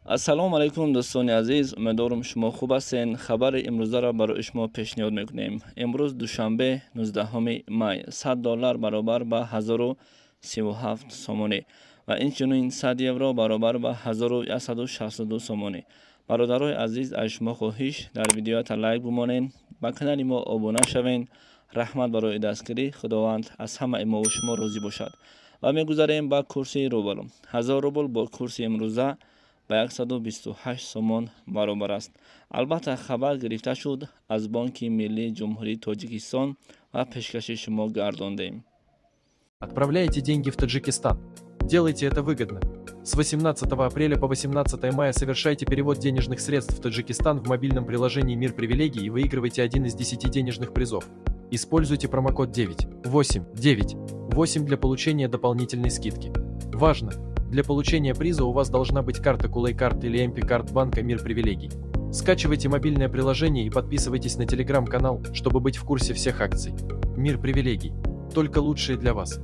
Ассалому алайкум, дӯстони азиз, умедворам, шумо хуб ҳастен. Хабари имрӯзаро барои шумо пешниҳод мекунем. Имрӯз душанбе, 19 май, 100 доллар баробар ба 1037 сомонӣ ва инчунин 100 евро баробар ба 1162 сомонӣ. Бародарои азиз, аз шумо хоҳиш: дар видеоята лайк бимонед, ба канали мо обуна шавед. Раҳмат барои дастгирӣ, Худованд аз ҳамаи мову шумо розӣ бошад. Ва мегузарем ба курси рубл. 1000 рубл бо курси имрӯза ба 128 сомон баробар аст. Албатта, хабар гирифта шуд аз Бонки миллии Ҷумҳурии Тоҷикистон ва пешкаши шумо гардондем. Отправляете деньги в Таджикистан. Делайте это выгодно. С 18 апреля по 18 мая совершайте перевод денежных средств в Таджикистан в мобильном приложении «Мир привилегий» и выигрывайте один из 10 денежных призов. Используйте промокод 9, 8, 9, 8 для получения дополнительной скидки. Важно! Для получения приза у вас должна быть карта Кулай Карт или MP Карт банка «Мир привилегий». Скачивайте мобильное приложение и подписывайтесь на телеграм-канал, чтобы быть в курсе всех акций. «Мир привилегий». Только лучшее для вас.